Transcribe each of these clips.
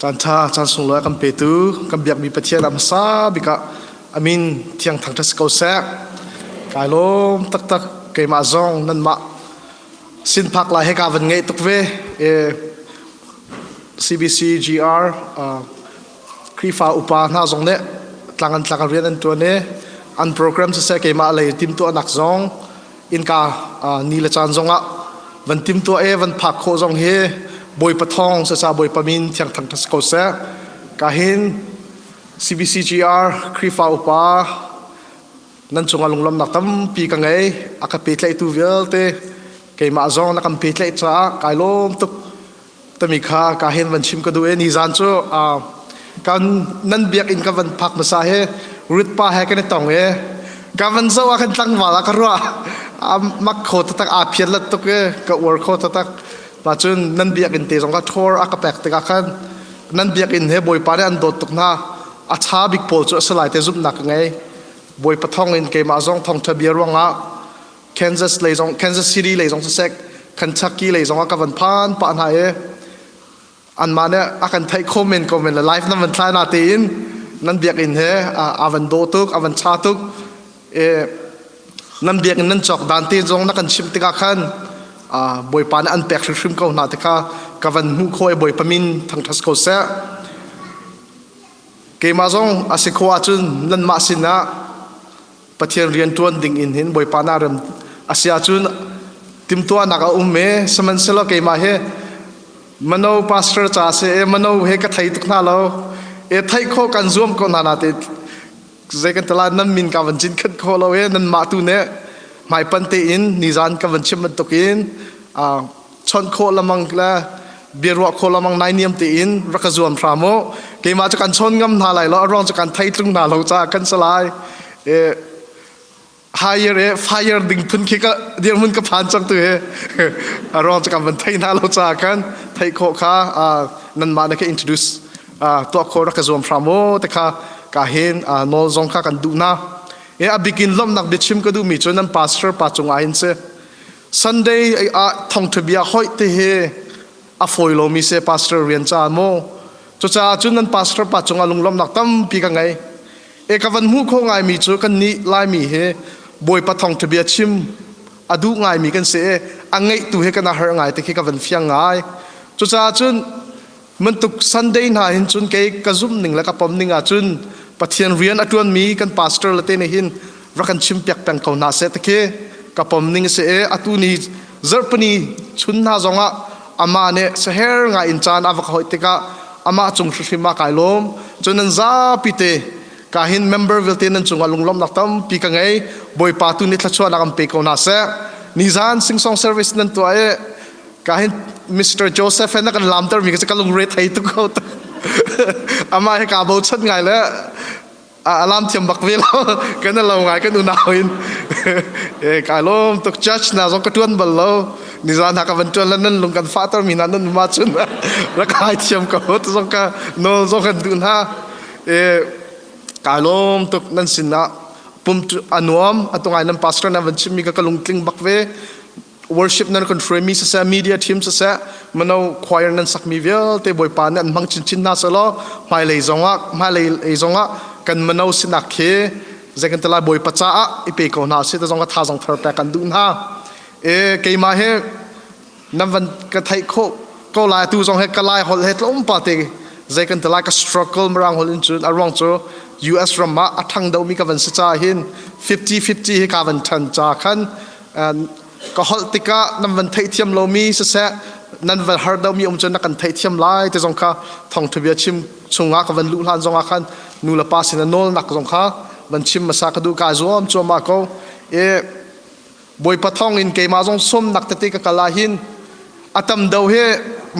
Caan ṭha, caan sunglawi a kan petu kan biakmi Pathian a hmasa bik ah a min thiang thangṭhat si ko seh. Kai lawm taktak keimah zong nanmah sin phak lai he ka van ngeih tuk ve. E, CBC GR Khrihfa upa hna zong nih tlang an tlak rian an ṭuan i an program siseh keimah lei timhtuahnak zong innka ni le caan zongah van timtuah e van phak khawh zong hi Bawipa thawng sasa Bawipa min thiang thang ko seh. Ka hin CBCGR Khrihfa upa nan cungah lunglawmnak tampi ka ngei. A ka pehtlaihtu vialte keimah zong na kan pehtlaih caah kai lawm tuk. Tami kha ka hen van chim ka duh e. Nizan cu kan nan biakinn ka van phak hmasa he Ruth pa he kan i tong e. Ka van zoh ah khan tlangval ah ka ruah. A mak kho taktak, aa phiat lat tuk e, ka uar kho taktak. Ma cun nan biakinn te zong kha thor a ka pek tikah khan nan biakinn he Bawipa nih an dawt tuk hna. A ṭha bik pawl cu a si lai te zumhnak ka ngei. Bawipa thawng in keimah zong thawngṭha bia ruangah Kansas lei zong Kansas City lei zong siseh Kentucky lei zong ah ka van phan pah hna i anmah nih a kan theih kho men ko men le live nan van thlai na tein nan biakinn he a van dawh tuk, a van ṭha tuk e. Nan biakinn nan cawk dan te zong na kan chimh tikah khan Bawipa nih an pek hrimhrim ko hna tikha ka van hmuh khawh i Bawipa min thangṭhat ko seh. Keimah zong a si khawh ahcun nanmah sinah Pathian rian ṭuan ding in hin Bawipa na rem a si ahcun timhtuahnak a um e. Sihmanhsehlaw keimah hi mano pastor ca si e, mano he ka thei tuk hna lo e. Theih khawh kan zuam ko hna na te zei kan tala nan min ka van cin khat kho lo e. Nan mah tu ne hmaipan tein nizan ka van chim bantukin chawnh khawh lamang le biaruah khawh lamang nai niam tein rak ka zuam hram u. Keimah cu kan chawn ngam hna lai lo, a ruang cu kan thei tlung hna lo caah kan si lai e. Hire e fire ding phun khi ka dirhmun ka phan cang tu he, a ruang cu kan van thei hna lo caah kan theih khawh kha nanmah na ka introduce tuah khawh rak ka zuam hram u te kha ka hin nawl zong kha kan duh na e. A bikin lawmhnak biachim ka duhmi cu nan pastor pa cungah hin si. Sunday ah thawngṭha bia hoih te hi a fawi lomi se pastor rian ca maw. Cucaah cun nan pastor pa cungah lunglawmhnak tampi ka ngei e. Ka van hmuh khawh ngaimi cu kan nih Laimi hi Bawipa thawngṭha bia chim a duh ngaimi kan si e, a ngeih tu hi kan a har ngai te khi ka van fiang ngai. Cucaah cun bantuk Sunday hna hin cun kei ka zumh ning le ka pom ning ah cun Pathian rian a ṭuanmi kan pastor le te nih hin rak kan chim piak peng ko hna seh ti ka pom ning si e. Atu ni zarhpini chun hna zongah amah nih saher ngai in caan a va ka hoih tikah amah cung hrimhrim ah kai lawm. Cun nan zapi te ka hin member vialte nan cungah lunglawmhnak tampi ka ngei. Bawipa tu nih thluachuahnak an pe ko hna seh. Nizan sing-song service nan tuah i ka hin Mr. Joseph na kan lamter mi ka lungre thei tuk ko. Amah he ka bochan ngai le a lam thiam bak ve lo, kan lo ngai kan unau in e. Kai lom tuk. Church na zong ka tuan bal lo, nizan ha ka van tuan lan nan lung kan fahter mi na nan ma chun rak kai thiam ko zong ka no zong kan duh na e. Kai lom tuk nan sin ah pum anuam atungai. Nan pastor na van chim mi ka lungtling bak ve. Worship nan kan hruaimi siseh, media team siseh, mano choir nan sakmi vialte Bawipa nih an hmang chinchin hna selaw hmailei zongah hmailei zongah kan mano sinak khi zei kan ti lai, Bawipa caah i pe ko hna si te zong ka tha zong thar pek kan duh hna e. Keimah he nan van ka theih khawh ko lai, tu zong he ka Lai holh he tlawmpal te zei kan ti lai, ka struggle Mirang holh in. Cun a ruang cu US ram ah a ṭhang deuhmi ka van si ca hin 50-50 hi ka van ṭhan ca khan ka holh tikah nan van theihthiam lomi siseh, nan van har deuhmi um cun na kan theihthiam lai ti zong kha thawngṭha bia chim chungah ka van luh hlan zongah khan nu le pa sin a nawlnak zong kha van chim hmasa ka duh. Ka zuam cuahmah ko e. Bawipa thawng in keimah zong sawmnak tete ka kal ah hin a tam deuh hi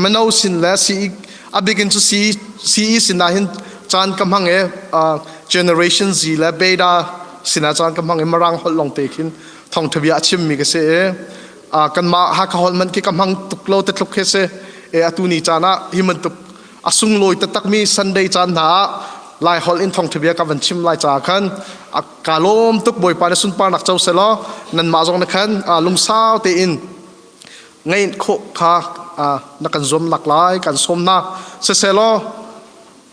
mano sin le CE, a bik in cu CE sin ah hin caan ka hmang e. Generation Z le Beta sin ah caan ka hmang i Mirang holh lawng te khin thawngṭha bia a chimmi ka si e. Kanmah Hakha holh man khi ka hmang tuk lo te tluk khi si e. Atu ni caan ah hi bantuk a sunglawi taktakmi Sunday caan hna ah Lai holh in thawngṭha bia ka van chim lai caah khan ka lawm tuk. Bawipa nih sunparnak co selaw nanmah zong na khan lungsau tein ngeih khawh kha na kan zuam lak lai kan sawm na siselaw.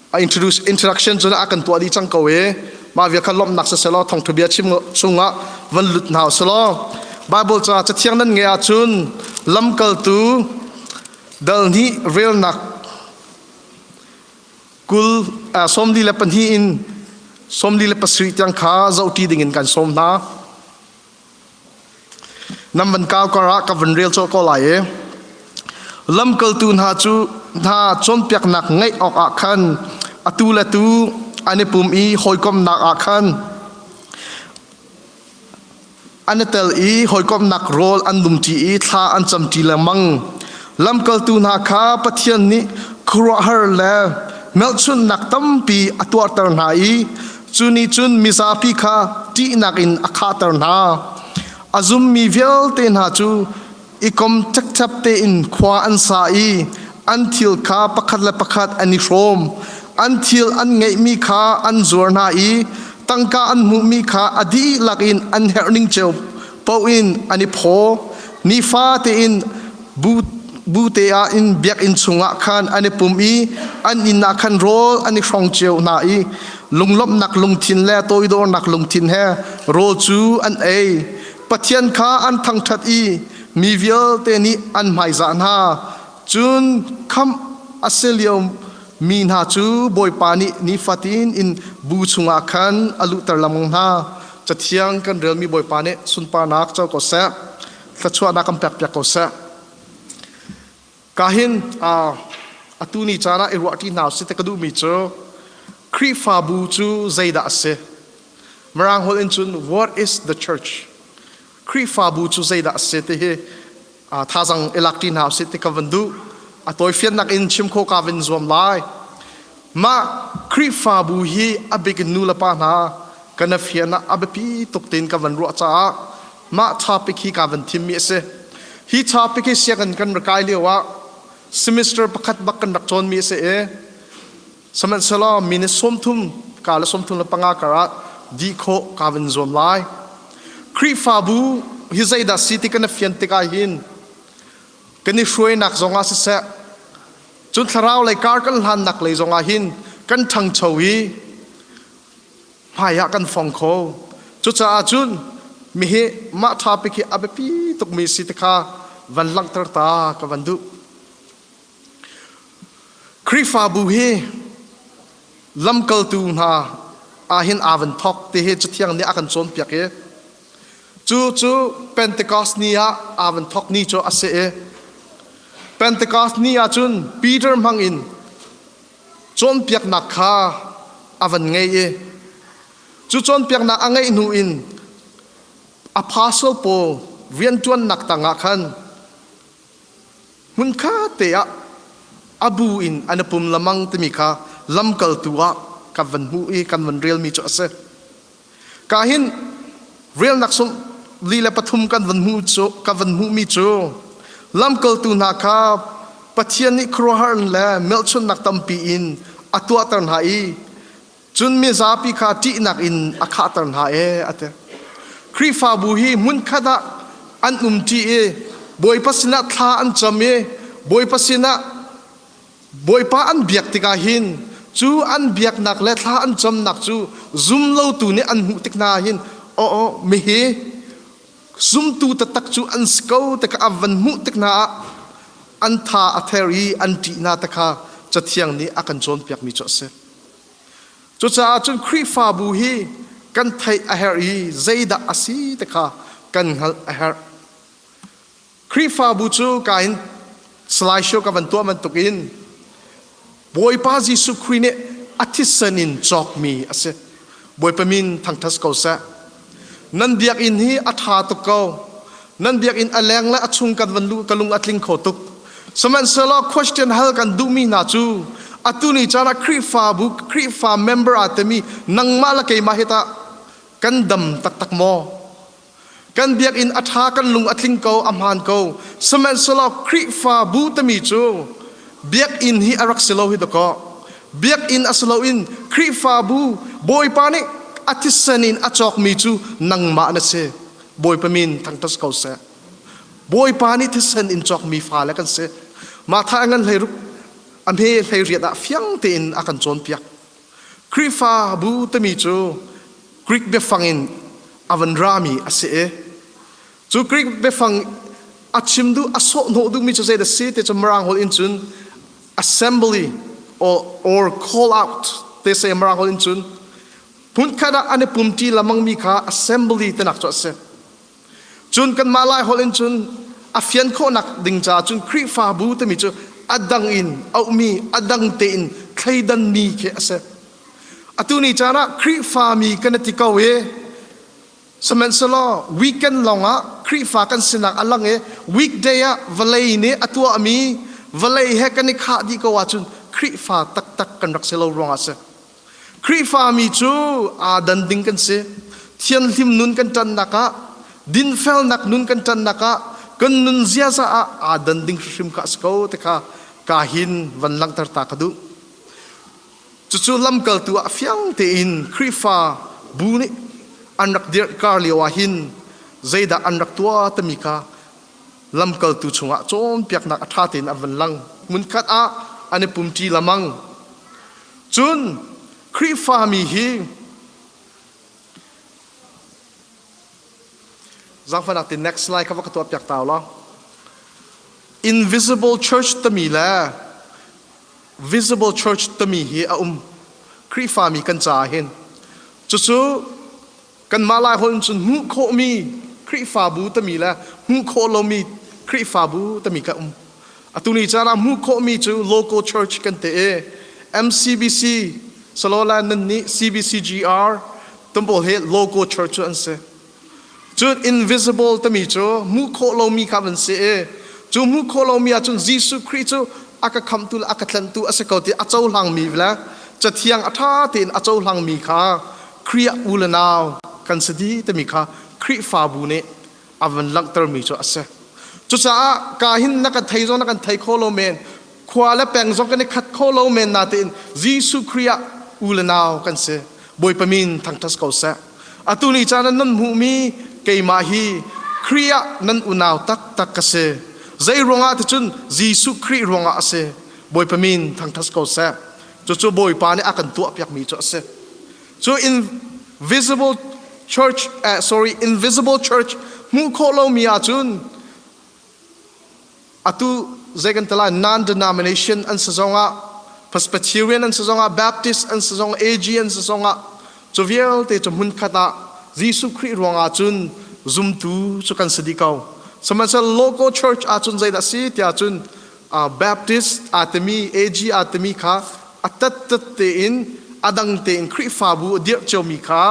A introduce introduction cu a kan tuah dih cang ko i mah vial kha lawmhnak siselaw thawngtha bia chim chungah van lut hna usulaw Bible ca cathiang nan ngeih ahcun lamkaltu dal hnih relnak kul 42 in 47 tiang kha zohṭi dingin kan sawm hna. Nan van kau karah ka van rel cawh ko lai i lamkaltu hna cu hna cawnpiaknak ngaih awkah khan atu le tu an i pum i hawikomhnak ah khan an i tel i hawikomhnak rawl an dumṭi i thla an camṭi lengmang. Lamkaltu hna kha Pathian nih khuaruahhar le hmelchunhnak tampi a tuahter hna i cu nih cun mizapi kha ṭihnak in a khahter hna. A zummi vialte hna cu i kom ṭekṭep tein khua an sa i an thil kha pakhat le pakhat an i hrawm. An thil an ngeihmi kha an zuar hna i tangka an hmuhmi kha a dihlak in an herhning cio paoh in an i phaw. Nifa tein bu bu te ah in biakinn chungah khan an i pum i an inn ah khan rawl an i hrong cio hna i lunglawmhnak lungthin le toidornak lungthin he rawl cu an ei. Pathian kha an thangṭhat i mi vialte nih an hmaizah hna. Cun khamh a si lio mi hna cu Bawipa nih nifatin in bu chungah khan a luhter lengmang hna. Cathiang kan relmi Bawipa nih sunparnak co ko seh. Thluachuahnak kan pekpiak ko seh. Kahin atu ni caan ah i ruahṭi hna usih ti ka duhmi cu Khrihfabu cu zeidah a si? Mirang holh in cun what is the church? Khrihfabu cu zeidah a si ti hi thazang i lakṭi hna usih ti ka van duh. A tawifiannak in chim khawh ka van zuam lai. Mah Khrihfabu hi a bik in nu le pa hna kan a fian ah a biapi tuk tein ka van ruah caah mah topic hi ka van thimmi a si. Hi topic hi sianginn kan rak kai lio ah semester pakhat bak kan rak cawnmi a si i sihmanhsehlaw minute 30 ka le 35 kar ah dih khawh ka van zuam lai. Khrihfabu hi zeidah si ti kan i fian tikah hin kan i hruainak zongah siseh cun thlarau lei kar kan hlannak lei zongah hin kan ṭhangcho i hmai ah kan fong kho. Cucaah cun mihi mah topic hi a biapi tukmi si ti kha van langhter ta ka van duh. Khrihfabu hi lamkaltu hna ahhin aa van thawk ti hi Cathiang nih a kan cawnpiak i cu cu Pentecost ni ah aa van thawk ni cu a si i Pentecost ni ah cun Peter hmang in cawnpiaknak kha a van ngei i cu cawnpiaknak a ngeih hnu in apostle pawl rianṭuannak tangah khan hmunkhat te ah a bu in an i pum lamang timi kha lamkaltu ah kan van hmuh i kan van relmi cu a si. Ka hin relnak sung li le pathum kan van hmuh cu kan van hmuhmi cu lamkaltu hna kha Pathian nih khuaruahhar le melchunhnak tampi in a tuahter hna i cun mizapi kha ṭihnak in a khahter hna ee a ti. Khrihfabu hi hmunkhat ah an umṭi i Bawipa sinah thla an cam i Bawipa sinah Bawipa an biak tikah hin cu an biaknak le thla an camnak cu zumlotu nih an hmuh tik hna hin aw aw mihi zumtu taktak cu an si ko ti kha an van hmuh tik hna ah an tha a ther i an ṭih hna ti kha Cathiang nih a kan cawnpiakmi cu a si. Cucaah cun Khrihfabu hi kan theih a herh i zeidah a si ti kha kan hngalh a herh. Khrihfabu cu ka in slideshow ka van tuah bantukin Bawipa Jesuh Khrih nih a thisen in cawkmi a si. Bawipa min thangṭhat ko seh. Nan biakinn hi a ṭha tuk ko. Nan biakinn a leng le a chung kan van luh ka lung a tling kho tuk. Sihmanhsehlaw question hal kan duhmi hna cu atu ni caan ah Khrihfabu Khrihfa member aa timi nangmah le keimah hi tah kan dam taktak maw? Kan biakinn a ṭha, kan lung a tling ko, a hmaan ko. Sihmanhsehlaw Khrihfabu timi cu biakinn hi a rak si lo hi dakaw. Biakinn a si loin Khrihfabu Bawipa nih a thisen in a cawkmi cu nangmah na si. Bawipa min thangṭhat ko seh. Bawipa nih thisen in cawkmi fale kan si. Martha ngan hlei ruk. A hme 18 ah fiang tein a kan cawnpiak. Khrihfabu timi cu Greek biafang in a van rami a si i cu Greek biafang a chim duh a sawhhnawh duhmi cu zeidah si ti cu Mirang holh in cun assembly or call out te se Mirang holh in cun hmunkhat ah an i pumṭi lamangmi kha assembly tinak cu a si. Cun kanmah Lai holh in cun a fian khawhnak ding caah cun Khrihfabu timi cu a dang in auhmi, a dang tein thleidanmi khi a si. Atu ni caan ah Khrihfami kan i ti ko i sihmanhsehlaw weekend lawngah Khrihfa kan sinak a lang i weekday ah vawlei nih a tuahmi vawlei he kan i khah dih ko ahcun Khrihfa taktak kan rak si lo ruangah a si. Khrihfami cu aa dan ding kan si. Thianhlim nun kan ṭannak ah, dinfelnak nun kan ṭannak ah, kan nun ziaza ah aa dan ding hrimhrim kha a si ko ti kha ka hin van langhter ta ka duh. Cucu lamkaltu ah fiang tein Khrihfa bu nih an rak dirh kar lio ah hin zeidah an rak tuah timi kha lamkaltu chungah cawnpiaknak a ṭha tein an van lang. Hmunkhat ah an i pumṭi lamang. Cun Khrihfami hi zaangfahnak ti next slide kha va ka tuah piak ta law. Invisible church tami le visible church tami hi a um Khrihfami kan caah hin. Cucu Kanmah Laiholh in cun hmuh khawhmi Khrihfabu tami le hmuh khawh lomi Khrihfabu tami kha um. Atu ni caan ah hmuh khawhmi cu local church kan ti i MCBC Salola nan nih CBCGR tumpawl hi local church cu an si. Cun invisible tami cu hmuh khawh lomi kha van si i cu hmuh khawh lomi ahcun Jesuh Khrih cu a ka khamtu le a ka tlanhtu a si ko ti a cohlangmi le cathiang a ṭha tein a cohlangmi kha Khrih ah u le nau kan si dih timi kha Khrihfabu nih a van langhtermi cu a si. Cucaah ka hin na kan thei zong na kan thei kho lo men, khua le peng zong kan i khat kho lo men natein Jesuh Khrih ah u le nau kan si. Bawipa min thangṭhat ko seh. Atu ni caan ah nan hmuhmi keimah hi Khrih ah nan unau taktak ka si. Zei ruangah ticun Jesuh Khrih ruangah a si. Bawipa min thangṭhat ko seh. Cucu Bawipa nih a kan tuahpiakmi cu a si. Cu invisible church sorry invisible church hmuh khawh lomi ahcun atu zei kan ti lai non-denomination an si zongah Presbyterian an si zongah Baptist an si zongah AG an si zongah cu vialte cu hmunkhat ah Jesuh Khrih ruangah cun zumtu cu kan si dih ko. Sihmanhsehlaw local church ahcun zeidah si tiah cun Baptist aa timi AG aa timi kha a tattat tein a dang tein Khrihfabu a dirh ciomi kha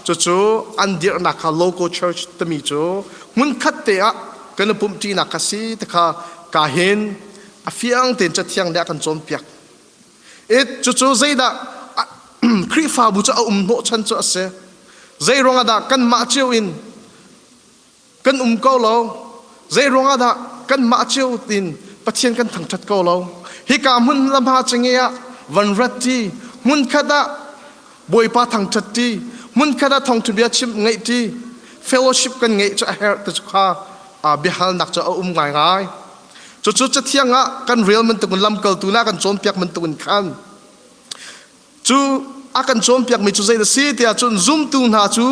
cucu an dirhnak kha local church timi cu hmunkhat te ah kan i pumhṭinak kha si ti kha ka hin a fiang tein cathiang nih a kan cawnpiak. It cucu zeidah Khrihfabu cu a um hnawhchan cu a si. Zei ruangah dah kanmah cio in Kan um ko lo. Zei ruangah dah kanmah cio in Pathian kan thangṭhat ko lo? Hika hmun lamha cinge ah van rat ṭi, hmunkhat ah Bawipa thangṭhat ṭi, hmunkhat ah thawngṭha bia chim ngeih ṭi, fellowship kan ngeih cu a herh ti cu kha biahalnak cu a um ngaingai. Cucu Cathiang ah kan rel bantukin lamkaltu le a kan cawnpiak bantukin khan Cu a kan cawnpiakmi cu zei a si tiah cun zumtu hna cu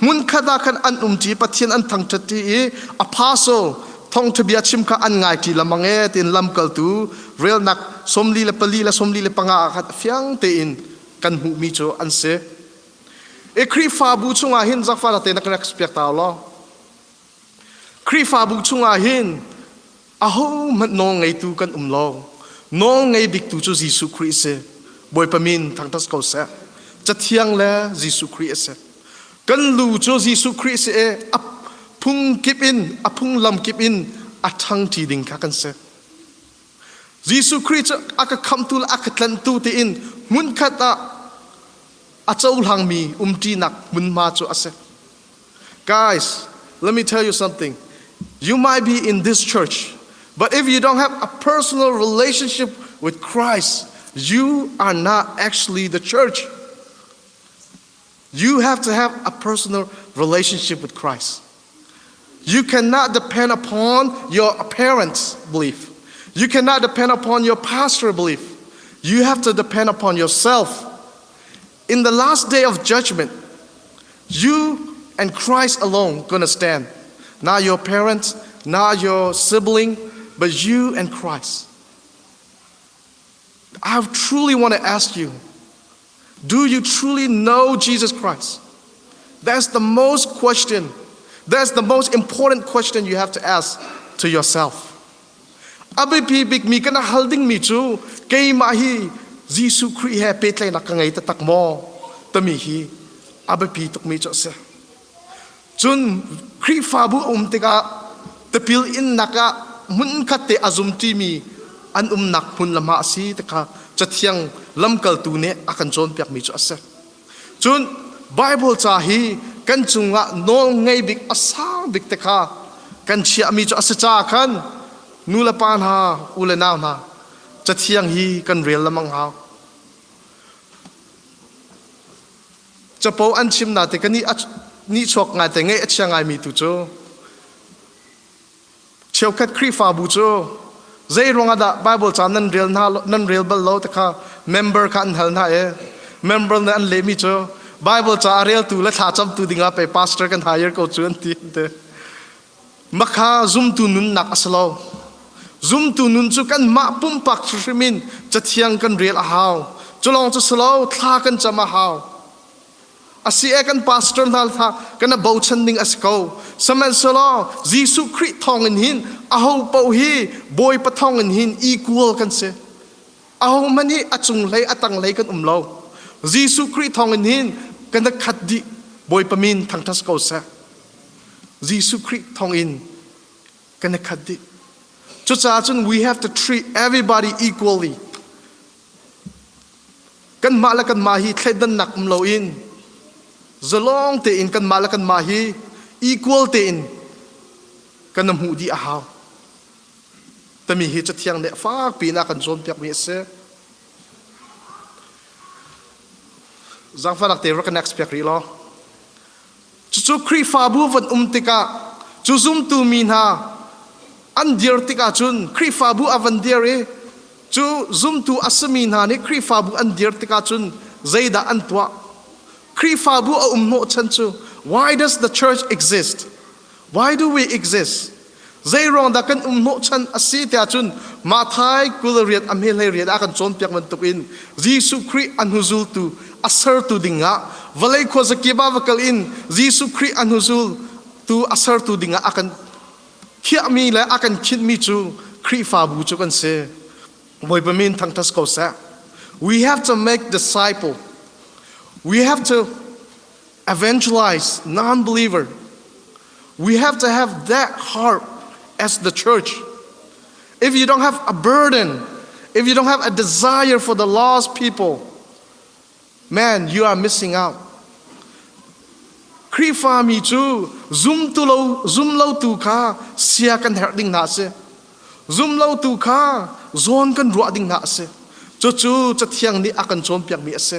hmunkhat ah khan an umṭi Pathian an thangṭhatṭi i apostle thawngṭha bia chim kha an ngaiṭi lengmang e tiin lamkaltu relnak 44 le 45 ah khan fiang tein kan hmuhmi cu an si. I Khrihfabu chungah hin zakfa te na kan rak piak ta law. Khrihfabu chungah hin Ahohmanh nawl ngeitu kan um lo. Nawl ngei biktu cu Jesuh Khrih a si. Bawipa min thangṭhat ko seh. Cathiang le Jesuh Khrih a si. Kan lu cu Jesuh Khrih a si i a phung kip in, a phunglam kip in a ṭhangṭi ding kha kan si. Jesuh Khrih cu a ka khamhtu le a ka tlanhtu tiin hmunkhat ah a cohlangmi umṭinak hmunhma cu a si. Guys, let me tell you something. You might be in this church, but if you don't have a personal relationship with Christ, you are not actually the church. You have to have a personal relationship with Christ. You cannot depend upon your parents' belief. You cannot depend upon your pastor belief. You have to depend upon yourself. In the last day of judgment, you and Christ alone gonna stand. Not your parents, not your sibling, but you and Christ. I truly want to ask you do you truly know Jesus Christ? That's the most question. That's the most important question you have to ask to yourself. A biapi bikmi kan hal dingmi cu keimah hi Jesuh Khrih he pehtlaihnak ka ngei taktak maw timi hi a biapi tukmi cu a si. Cun Khrihfabu a um tikah tipil innak ah hmunkhat te a zumṭimi an umnak hmun le hma a si ti kha Cathiang lamkaltu nih a kan cawnpiakmi cu a si. Cun Baibal ca hi kan cungah nawl ngei bik a sang bik te kha kan chiahmi cu a si caah khan nu le pa hna, u le nau hna, Cathiang hi kan rel lengmang hau. Capo an chim na te ka nih nihchuak ngai te ngeih a chia ngaimi tu cu Cheukhat Khrihfabu cu zei ruangah dah Bible ca nan rel hna nan rel bal lo ti kha member kha an hal hna i member nih an lehmi cu Bible ca a reltu le thlacamtu dingah pei pastor kan hire ko cu an ti an ti. Makha zumtu nunnak a si lo. Zumtu nun cu kanmah pumpak hrimhrim in cathiang kan rel a hau. Cu lawng cu si lo, thla kan cam a hau. A si e kan pastor hna kha kan bochan ding a si ko. Sihmanhsehlaw Jesuh Khrih thawngin hin aho paoh hi Bawipa thawngin hin equal kan si. Aho hmanh hi a cunglei a tanglei kan um lo. Jesuh Khrih thawngin hin kan khat dih. Bawipa min thangṭhat ko seh. Jesuh Khrih thawngin kan khat dih. Cucaah cun we have to treat everybody equally. Kanmah le kanmah hi thleidannak um loin zalong tein kanmah le kanmah hi equal tein kan hmuh dih a hau. Tami hi Cathiang nih fakpi in a kan cawnpiakmi a si. Zaangfahnak te rak ka next piak rih law. Cucu Khrihfabu van um tikah cu zumtu mi hna an dir tikah cun Khrihfabu a van dir i cu zumtu a simi hna nih Khrihfabu an dir tikah cun zeidah an tuah? Khrihfabu a um hnawhchan cu why does the church exist? Why do we exist? Zeiruang dah kan um hnawhchan a si tiah cun Matthai 28 a hme hlei riat ah kan cawnpiak bantukin Jesuh Khrih a hnuzultu a sertu dingah vawlei khuazakip ah va kal in Jesuh Khrih a hnuzultu a sertu dingah a kan khiahmi le a kan khinhmi cu Khrihfabu cu kan si. Bawipa min thangṭhat ko seh. We have to make disciple. We have to evangelize non-believer. We have to have that heart as the church. If you don't have a burden, if you don't have a desire for the lost people, man, you are missing out. Khrihfa mi cu zumtu lo zum lo tu kha sia kan herh ding hna a si. Zum lo tu kha zawn kan ruah ding hna a si. Cucu Cathiang nih a kan cawnpiakmi a si.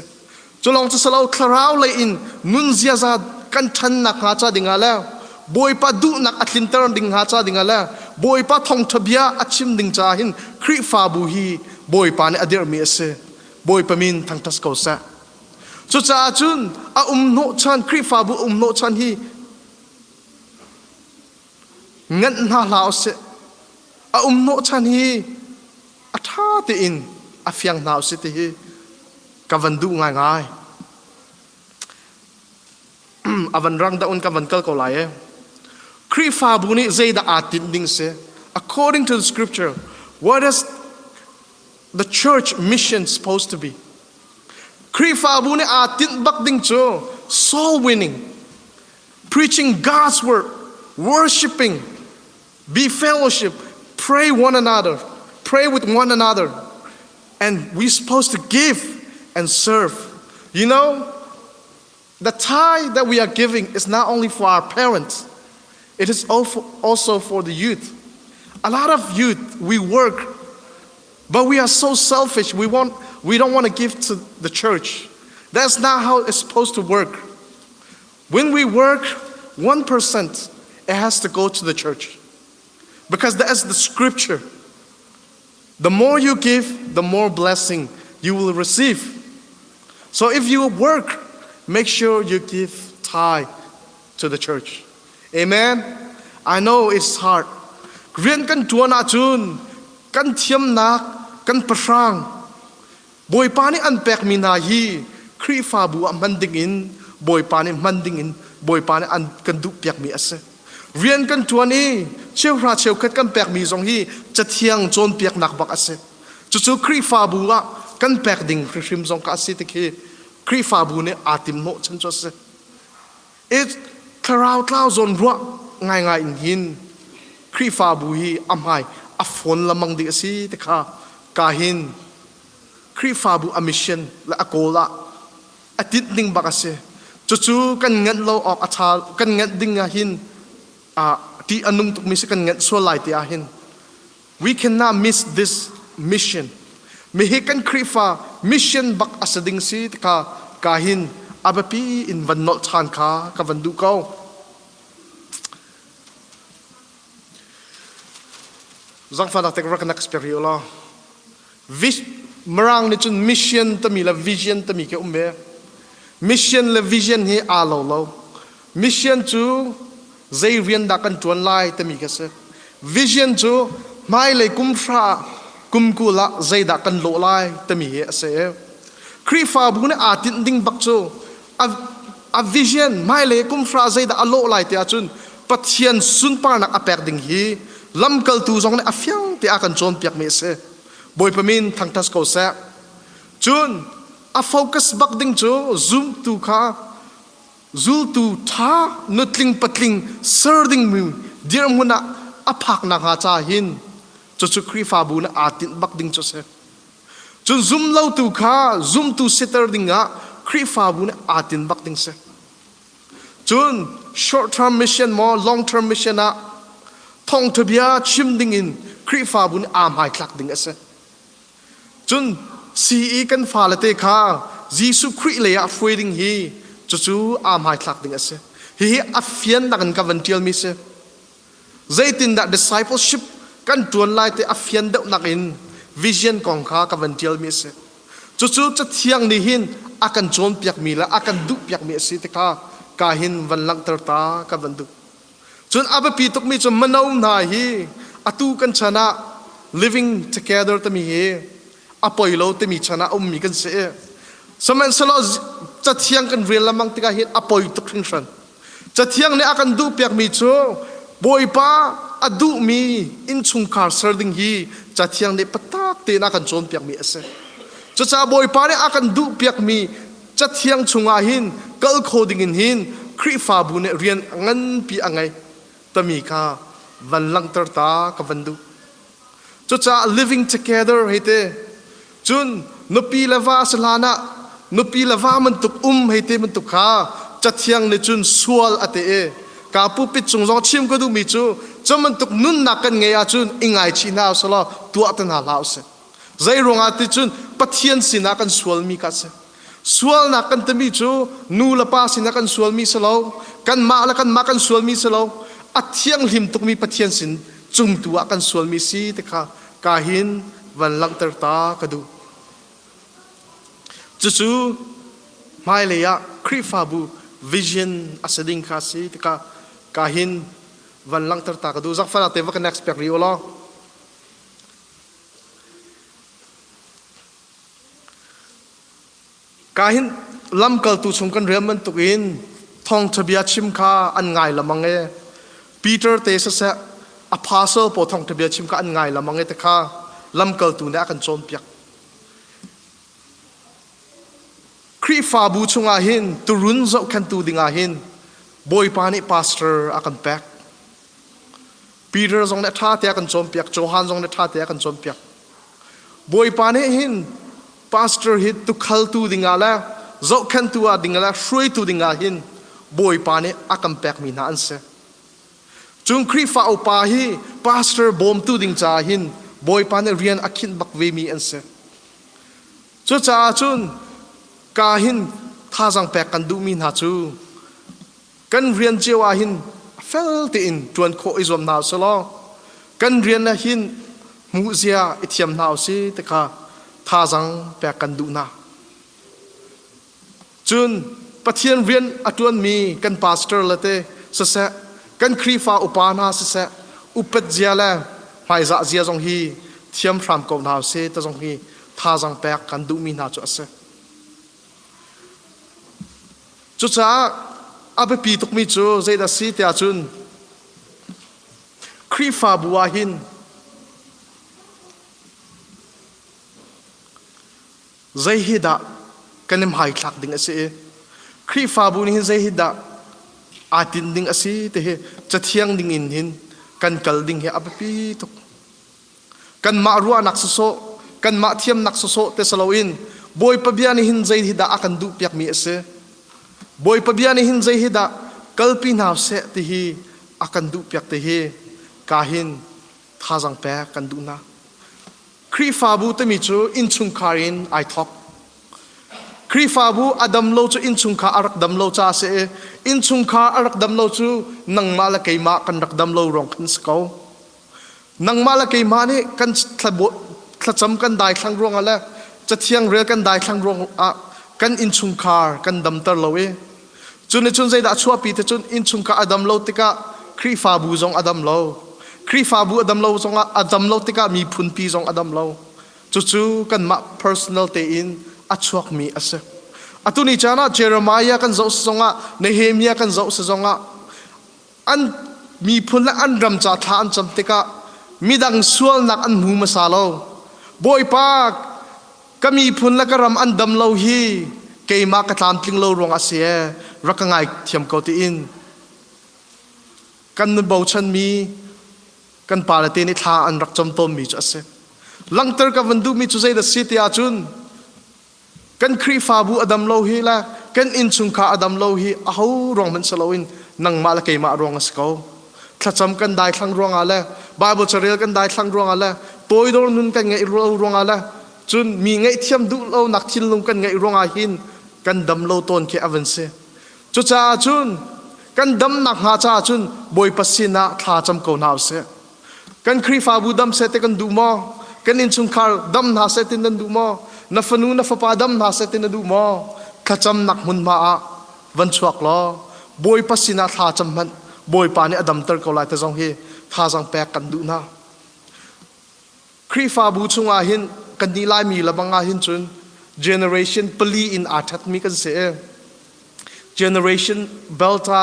Cu lawng cu si lo thlarau lei in nun ziaza kan ṭhannak hnga ca dingah le Bawipa duhnak a tlinter ding hnga ca dingah le Bawipa thawngṭha bia a chim ding caah hin Khrihfabu hi Bawipa nih a dirhmi a si. Bawipa min thangṭhat ko seh. Cucaah cun a um hnawhchan Khrihfabu um hnawhchan hi nganh hna hlah usih. A um hnawhchan hi a ṭha tein a fiang hna usih ti hi ka van duh ngaingai. A van rang dah un ka van kal ko lai e. Khrihfabu nih zeidah aa tinh ding si? According to the scripture, what is the church mission supposed to be? Khrihfabu nih aa tinh bak ding cu soul winning, preaching God's word, worshiping, be fellowship, pray one another, pray with one another. And we're supposed to give and serve. You know, the tithe that we are giving is not only for our parents, it is also for the youth. A lot of youth, we work, but we are so selfish. We, want, we don't want to give to the church. That's not how it's supposed to work. When we work, 1%, it has to go to the church. Because that is the scripture. The more you give, the more blessing you will receive. So if you work, make sure you give tithe to the church. Amen. I know it's hard. Rian kan ṭuan ahcun kan thiamnak, kan pahrang, Bawipa nih an pekmi hna hi Khrihfabu ah hman dingin Bawipa nih hman dingin Bawipa nih an kan duhpiakmi a si. Rian kan ṭuan i cheuhra cheukhat kan pekmi zong hi Cathiang cawnpiaknak bak a si. Cucu Khrihfabu ah kan pek ding hrimhrim zong kha a si ti khi Khrihfabu nih aa timhnawh chan cu a si. I thlarau tlau zawn ruah ngaingai in hin Khrihfabu hi a hmai a fawn lamang ding a si ti kha ka hin Khrihfabu a mission le a goal ah a tinh ding bak a si. Cucu kan nganh lo awk a ṭha kan nganh ding ah hin ṭih a nung tukmi si kan nganh sual lai ti ah hin We cannot miss this mission. Mihi kan Khrihfa mission bak a si ding si ka ka hin a biapi in van nolh ṭhan kha ka van duh ko. Zangfahnak tek rak nak spek rih law. Mirang nih cun mission tami le vision tami ke um ve. Mission le vision hi aa lo lo. Mission cu zei rian dah kan ṭuan lai timi kha si. Vision cu hmailei kum hra kum kul ah zeidah kan lawh lai timi hi a si. Khrihfabu nih aa tinh ding bak cu a, a vision hmailei kum hra zeidah a lawh lai ti ahcun Pathian sunparnak a pek ding hi lamkaltu zong nih a fiang te a kan cawnpiakmi a si. Bawipa min thangṭhat ko seh. Cun a focus bak ding cu zumtu kha Zultu ṭha nutling patling ser dingmi dirhmun ah a phak nakhnga ca hin cucu Khrihfabu nih aa tinh bak ding cu a si. Cun zumlotu kha zumtu siter dingah Khrihfabu nih aa tinh bak ding si. Cun short term mission maw long term mission ah thawngṭha bia chim dingin Khrihfabu nih aa hmaithlak ding a si. Cun sii kan fale te kha Jesuh Khrih lei ah hruai ding hi cucu aa hmaithlak ding a si. Hihi a fiannak in ka van ṭialmi si. Zeitindah discipleship kan ṭuan lai ti a fian deuhnak in vision kong kha ka van ṭialmi a si. Cucu Cathiang nih hin a kan cawnpiakmi le a kan duhpiakmi a si ti kha ka hin van langhter ta ka van duh. Cun a biapi tukmi cu mino hna hi atu kan chan ah living together timi hi a poi lo timi chan ah a ummi kan si. Sihmanhsehlaw Cathiang kan rel lengmang tikah hin a poi tuk hringhran. Cathiang nih a kan duhpiakmi cu Bawipa a duhmi innchungkhar ser ding hi Cathiang nih patak tein a kan cawnpiakmi a si. Cucaah Bawipa nih a kan duhpiakmi Cathiang chungah hin kal kho dingin hin Khrihfabu nih rian nganpi a ngei tami kha van langhter ta ka van duh. Cucaah living together hei te cun nupi le va si hlan ah nupi le va bantuk um hei te bantuk kha Cathiang nih cun sual a ti i ka pulpit cung zong chim ka duhmi cu cu bantuk nunnak kan ngei ahcun i ngaichih hna usih law tuah te hna hlah usih. Zei ruangah ti cun Pathian sinah kan sualmi kha a si. Sualnak kan timi cu nu le pa sinah kan sualmi si lo, kanmah le kanmah kan sualmi si lo, a thianghlim tukmi Pathian sin cungtu ah kan sualmi si ti kha ka hin van langhter ta ka duh. Cucu hmailei ah Khrihfabu vision a si ding kha si tikah ka hin van langhter ta ka duh. Zakfan te va ka next pek rih u law. Ka hin lamkaltu chung kan rian bantukin thawngṭha bia chim kha an ngai lamang e. Peter te siseh apostle pawl thawngṭha bia chim kha an ngai lamang e ti kha lamkaltu nih a kan cawnpiak. Khrihfabu chungah hin turun zohkhenhtu dingah hin Bawipa nih pastor a kan pek. Peter zong nih a ṭha tiah a kan cawnpiak, Johan zong nih a ṭha tiah a kan cawnpiak. Bawipa nih hin pastor hi tukhaltu dingah le zohkhenhtu ah dingah le hruaitu dingah hin Bawipa nih a kan pekmi hna an si. Cun Khrihfa upa hi pastor bawmtu ding caah hin Bawipa nih rian a khinh bak vemi an si. Cucaah cun ka hin thazaang pek kan duhmi hna cu Kan rian cio ah hin fel tein ṭuan khawh i zuam hna usih law kan rian ah hin hmuh zia i thiam hna usih ti kha. Thazang pek kan duh hna. Cun Pathian rian a ṭuanmi kan pastor le te siseh, kan Khrihfa upa hna siseh, upat zia le hmaizah zia zong hi thiam hram ko hna usih ti zong hi thazang pek kan duhmi hna cu a si. Cucaah a biapi tukmi cu zeidah a si tiah cun Khrihfabu ah hin Zei hi dah kan i hmaithlak ding a si i Khrihfabu nih hin zei hi dah aa tinh ding a si ti hi cathiang ding in hin kan kal ding hi a biapi tuk. Kanmah ruahnak sawsawh, kanmah thiamnak sawsawh te si loin Bawipa bia nih hin zei hi dah a kan duhpiakmi a si. Bawipa bia nih hin zei hi dah kalpi hna seh ti hi a kan duhpiak ti hi ka hin thazang pek kan duh hna. Khrihfabu timi cu innchungkhar in ai thawk. Khrihfabu a dam lo cu innchungkhar a rak dam lo ca a si i innchungkhar a rak dam lo cu nangmah le keimah kan rak dam lo ruang khan si ko. Nangmah le keimah nih kan thlacam kan daithlang ruangah le cathiang rel kan daithlang ruangah kan innchungkhar kan damter lo i Cu nih cun zeidah a chuahpi ti cun innchungkhar a dam lo tikah Khrihfabu zong a dam lo. Khrihfabu a dam lo zongah a dam lo tikah miphunpi zong a dam lo. Cucu kanmah personal tein a chuakmi a si. Atu ni caan ah Jeremiah kan zoh si zongah Nehemiah kan zoh si zongah an miphun le an ram ca thla an cam tikah midang sualnak an hmu hmasa lo. Bawipa ka miphun le ka ram an dam lo hi keimah ka tlamtling lo ruang a si ee rak ka ngai thiam ko tiin kan nun bochanmi kan pale te nih thla an rak cam tawnmi cu a si. Langhter ka van duhmi cu zeidah si ti ahcun kan Khrihfabu a dam lo hi le kan innchungkhar a dam lo hi aho ruang hmanh si loin nangmah le keimah ruang a si ko. Thlacam kan daithlang ruangah le Bible carel kan daithlang ruangah le toidor nun kan ngeih lo ruangah le cun mi ngaihthiam duh lonak thinlung kan ngeih ruangah hin kan dam lo tawn khi a van si. Cucaah cun kan damnak hnga caah cun Bawipa sinah thla cam ko hna usih. Kan Khrihfabu dam seh ti kan duh maw? Kan innchungkhar dam hna seh ti nan duh maw? Na fanu na fapa dam hna seh ti na duh maw? Thlacamnak hmunhma ah van chuak law Bawipa sinah thla cam hmanh Bawipa nih a damter ko lai ti zong hi thazaang pek kan duh hna. Khrihfabu chungah hin kan nih Laimi lebang ah hin cun generation pali in aa ṭhatmi kan si i generation Delta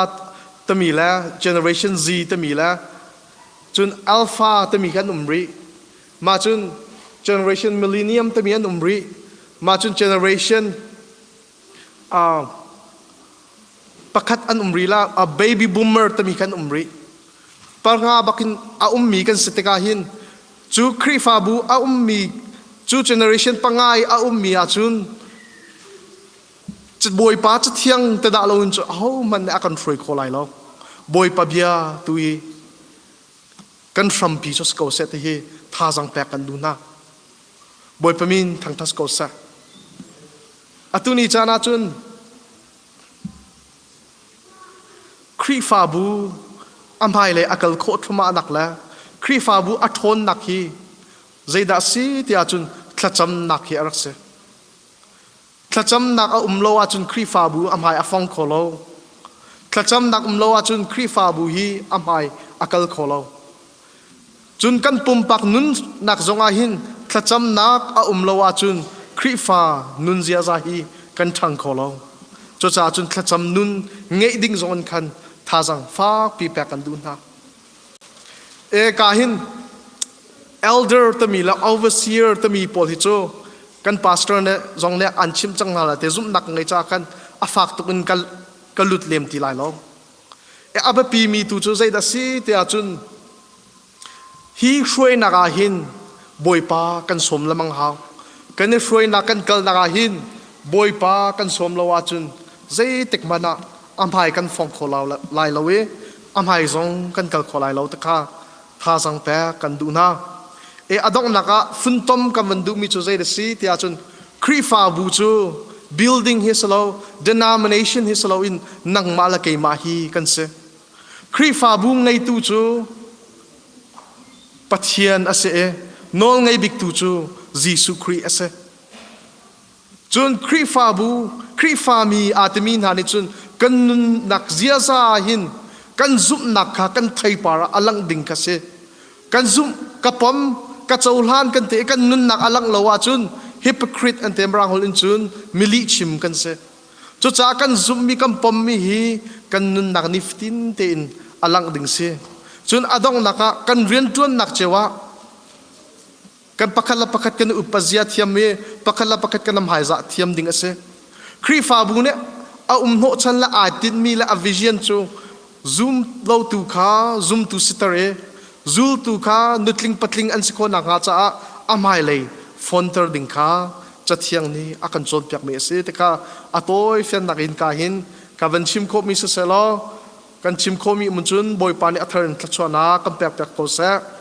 timi le generation Z timi le cun Alpha timi kan um rih. Mah cun generation Millennium timi an um rih. Mah cun generation pakhat an um rih la a baby boomer timi kan um rih. Parnga bakin a ummi kan si tikah hin cu Khrihfabu a ummi cu generation panga i a ummi ahcun Bawipa cathiang te dah loin cu ahohmanh nih a kan hruai kho lai lo. Bawipa bia tu i kan hrampi cu si ko seh ti hi thazang pek kan duh hna. Bawipa min thangṭhat ko seh. Atu ni caan ah cun Khrihfabu a hmailei a kal khawh thluahmahnak le Khrihfabu a ṭhawnnak hi zeidah a si tiah cun thlacamnak hi a rak si. Thlacamnak a um lo ahcun Khrihfabu a hmai a fong kho lo. Thlacamnak um lo ahcun Khrihfabu hi a hmai a kal kho lo. Cun kan pumpak nunnak zongah hin thlacamnak a um lo ahcun Khrihfa nun ziaza hi kan ṭhang kho lo. Cucaah cun thlacam nun ngeih ding zong in khan thazaang fakpi pek kan duh hna. E ka hin elder tami le overseer tami pawl hi cu kan pastor ne zong nih an chimh cang hna la te zumhnak ngei ca khan a fak tuk in ka lut lem ti lai lo. E a biapi mi tu cu zeidah si tiah cun hi hruainak ah hin Bawipa kan sawm lemang hau. Kan i hruainak kan kalnak ah hin Bawipa kan sawm lo ahcun zeitik hmanh ah a hmai kan fong kho lai lo i a hmai zong kan kal kho lai lo ti kha thazang pek kan duh hna. E a donghnak ah funtom kan van duhmi cu zei a si tiah cun Khrihfabu cu building hi si lo denomination hi si loin nangmah le keimah hi kan si. Khrihfabu ngeitu cu Pathian a si i nawl ngei biktu cu Jesuh Khrih a si. Cun Khrihfabu, Khrihfami aa timi hna nih cun kan nunnak ziaza ah hin kan zumhnak kha kan theipar ah a langh ding kha si. Kan zumh, ka pom, ka cohlan kan ti i kan nunnak a langh lo ahcun hypocrite an ti Mirang holh in cun milihchim kan si. Cucaah kan zumhmi kan pommi hi kan nunnak nifatin tein a langh ding si. Cun a donghnak ah kan rianṭuannak cio ah kan pakhat le pakhat kan upat zia thiam i pakhat le pakhat kan hmaizah thiam ding a si. Khrihfabu nih a um hnawhchan le aa tinhmi le a vision cu zum lotu kha zumtu siter i zultu kha nutling patling an si khawh nakhnga caah a hmailei fonter ding kha Cathiang nih a kan cawnpiakmi a si tikha a tawi fiannak in ka hin ka van chim khawhmi siseh law kan chim khawhmi mun cun Bawipa nih a thar in thluachuahnak kan pekpiak ko seh.